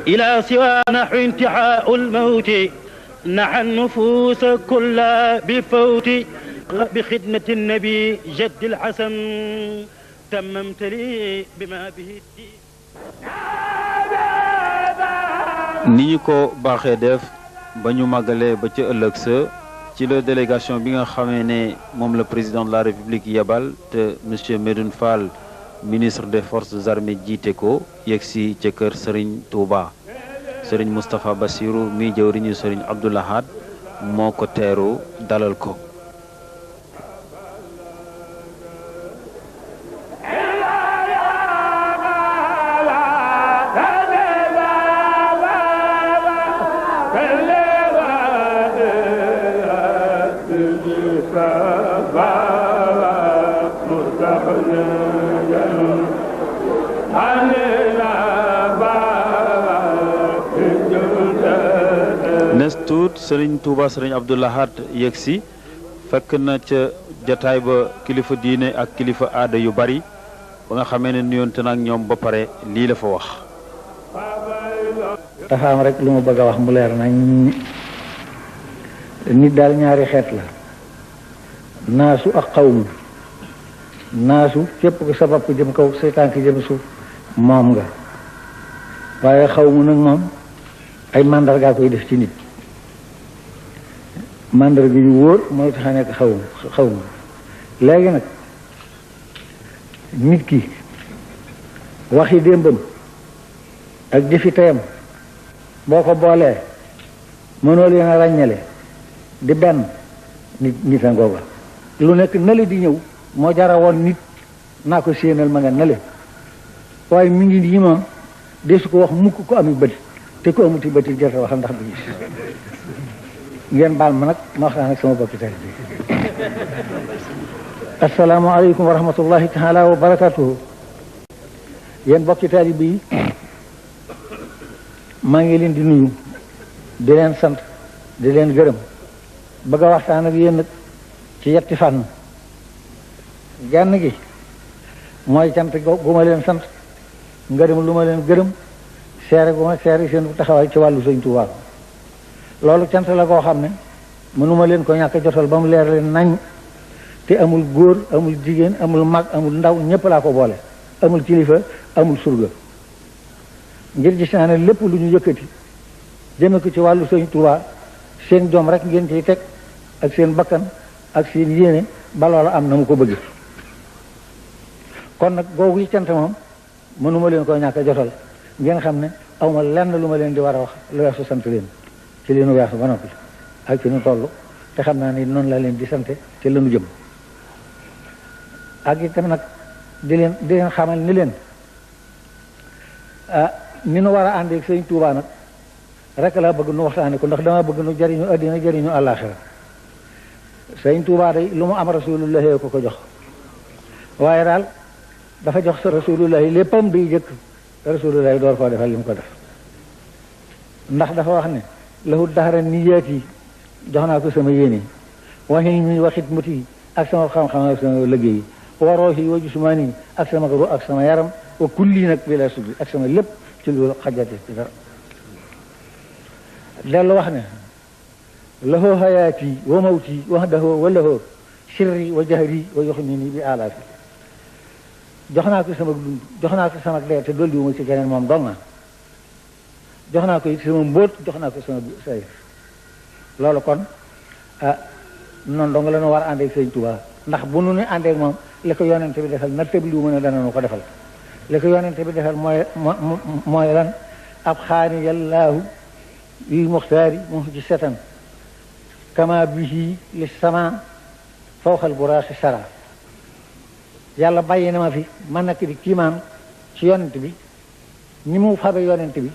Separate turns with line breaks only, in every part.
إلى سوى نحو انتحاء الموت نحى النفوس كلها بالفوت بخدمة النبي جد الحسن تممت لي بما به الدين.
ni ñu ko baaxee def ba ñu màggalee ba ca ëllëg sa ci la délégation bi nga xamee ne moom la président de la république yebal te monsieur Medoune Fall ministre des forces armées jiite ko yegsi ca kër Serigne Touba Serigne Moustapha Bassirou mi jëwriñu Serigne Abdou Lahad moo ko teeru dalal ko. nes tuut Serigne Touba Serigne Abdou Lahad yegsi fekk na ca jataay ba kilifa diine ak kilifa aada yu bari ba nga xamee ne nuyoonte nag ñoom ba pare lii la fa wax.
dafa am rek lu ma bëgg a wax mu leer nañ nit daal ñaari xeet la naasu ak xawmu naasu képp ko sa bopp jëm kaw say tànk jëm suuf moom nga waaye xawmu nag moom ay mandargaa koy def ci nit mandarga yu wóor mooy tax a nekk xawmu léegi nag nit ki waxi démbam ak jëfi teyam boo ko boolee mënoo leen a ràññale di benn nit a ngooga lu nekk nale di ñëw moo jara woon nit naa ko séenal ma nga nale waaye mi ngi nii moom desu ko wax mukk ko ami bët te ko amuti bët yi jërte waxal ndax du gis ngeen baal ma nag ma waxtaan ak sama bokki tey bi asalaamaaleykum wa rahmatullahi taala wa barakatuhu yéen bokki taalibe yi maa ngi leen di nuyu di leen sant di leen gërëm bëgg a waxtaan ak yéen nag ci yetti fànn genn gi mooy cant gu ma leen sant ngërëm lu ma leen gërëm seere gu ma seere seen taxawaay ci wàllu Sëñ Tuubaa loolu cant la koo xam ne mënuma leen ko ñàkk jotal ba mu leer leen nañ te amul góor amul jigéen amul mag amul ndaw ñëpp laa ko boole amul kilifa amul surga ngir gis naa ne lépp lu ñu yëkkati jëme ko ci wàllu Sëñ Tuubaa seen jom rek ngeen ciy teg ak seen bakkan ak seen yéene ba loola am na mu ko bëgg kon nag googu yi cant moom mënuma leen koo ñàkk jotal ngeen xam ne awma lenn lu ma leen di war a wax lu weesu sant leen ci li nu weesu ba noppi ak fi nu toll te xam naa ni noonu la leen di sante te lanu jëm ak itam nag di leen xamal ni leen ni nu war a àndee ak Sëñ Tuubaa nag rek laa bëgg nu waxtaane ko ndax dama bëgg nu jariñu àddina jariñu àllaaxira Sëñ Tuubaa day lu mu am rasulullahi ko jox waaye daal dafa jox sa rasulullahi léppam day jëkk rasulullahi door koo defal li mu ko def ndax dafa wax ne lahu daxara niyaat yi jox naa ko sama yéene waxi mi waxit mut yi ak sama xam-xam ak sama liggéey wa roohi wa jusmaani ak sama ru ak sama yaram wa kulli nag bi la suddi ak sama lépp ci loolu xajate ci dara dellu wax ne lahu hayaati wa mawti wahdahu wa lahu sirri wa jahri wa yuxnini bi alaafi jox naa ko sama dund jox naa ko sama dee te dolli wu ma ci keneen moom dong na jox naa ko it sama mbóot jox naa ko sama sayr loolu kon noonu dong la ñu war a àndeeg Sëñ Tuubaa ndax bu nu ne àndeeg moom li ko yonente bi defal na tëb li mu ne dana nu ko defal li ko yonente bi defal mooy lan ab xaani yallaahu lil muxtaari mu ci setan kama bihi li sama fawxal buraaxi sara yàlla bàyyi na ma fi ma nekk di kiimaan ci yonent bi ñi mu fabe yonent bi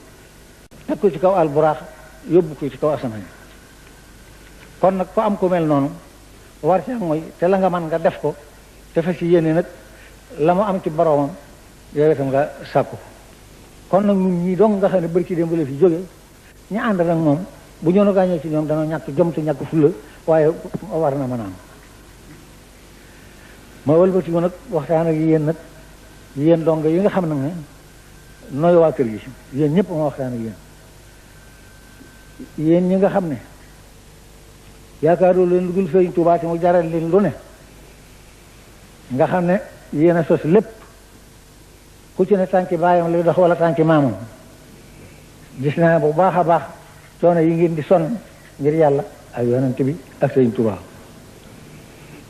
teg ko ci kaw alburaax yóbbu ko ci kaw asamaan kon nag ko am ku mel noonu war ca mooy te la nga man nga def ko te fa si yéene nag la mu am ci boroomam yow itam nga sàkku kon nag ñun ñii dong nga xam ne bari ci démb la fi jóge ñu ànd nag moom bu ñëw gaañee ci ñoom dana ñàkk jom te ñàkk fulla waaye war na mën a am ma wëlbati ko nag waxtaan ak yéen nag yéen dong yi nga xam nag ne nooy waa kër gi yéen ñëpp ma waxtaan ak yéen ñi nga xam ne yaakaaroo leen lu dul Sëriñ Tuubaa te mu jaral leen lu ne nga xam ne yéen a sos lépp ku ci ne tànki baayam lay dox wala tànki maamam gis naa bu baax a baax coono yi ngeen di sonn ngir yàlla ak yonent bi ak Sëriñ Tuubaa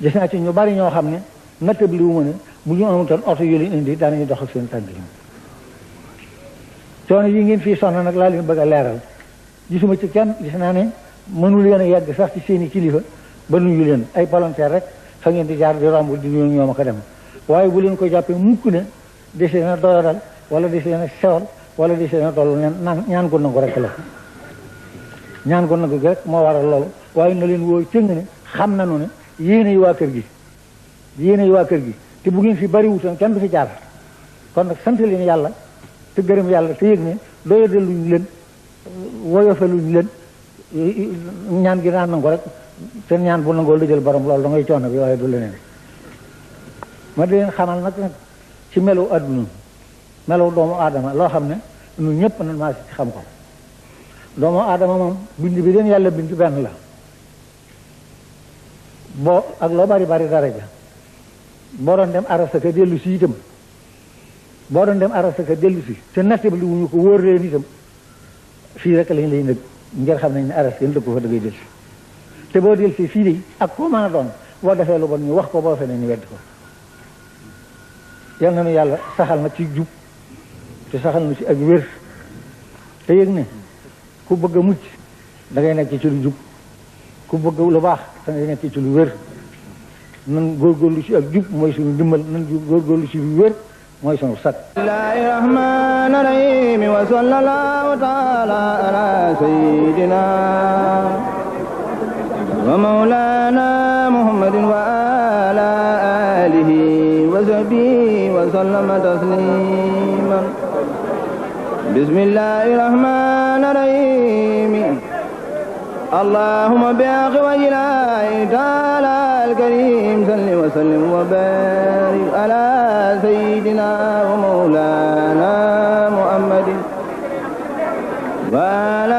gis naa ci ñu bari ñoo xam ne nattab li wu ma ne bu ñu amutoon oto yu leen indi daanañu dox ak seen tànk yi coono yi ngeen fii sonn nag laa leen bëgg a leeral gisuma ci kenn gis naa ne mënul leen a yegg sax ci seeni kilifa ba nuyu leen ay volontaire rek fa ngeen di jaar di romb di nuyu ñoom ak a dem waaye bu leen ko jàppee mukk ne desee na doyadal wala desee na sewal wala desee na toll ñaan ko nangu rek la ñaan ko nangu rek moo waral loolu waaye na leen woo cëng ne xam nañu ne yéenay waa kër gi te bu ngeen fi bari wutoon kenn du fi jaar kon nag sant leen yàlla te gërëm yàlla te yëg ne doyadaluñ leen woyofaluñ leen ñaan gi naan nangu rek te ñaan bu nangoo lëjal borom loolu da ngay coono bi waaye du leneen ma di leen xamal nag ci melu adduna melu doomu aadama loo xam ne ñun ñëpp nan maa ci xam ko doomu aadama moom bind bi leen yàlla bind benn la boo ak loo bari bari daraja boo doon dem arasaka dellu si itam boo doon dem arasaka dellu si te nattable li wuñu ko wóor leen itam fii rek lañ lay nëg ngir xam nañ ne aras kenn dëkk ko fa dëggay del si te boo del si fii de ak koo mën a doon boo defee lu bon ñu wax ko boo fenee ñu wedd ko yal na nu yàlla saxal na ci jub te saxal na ci ak wér te yëg ne ku bëgg a mucc da ngay nekk ci lu jub ku bëgg lu baax da ngay nekk ci lu wér nan góorgóorlu ci ak jub mooy suñu dimbal nan góorgóorlu ci lu wér mooy sunu sat
bismillahi rahmani rahim wa sallallahu taala ala sayyidina wa mawlana muhammadin wa ala alihi wa sahbihi wa sallama tasliman bismillahi rahmani rahim اللهم بحق وجهه تعالى الكريم صل وسلم وبارك على سيدنا ومولانا محمد وعلى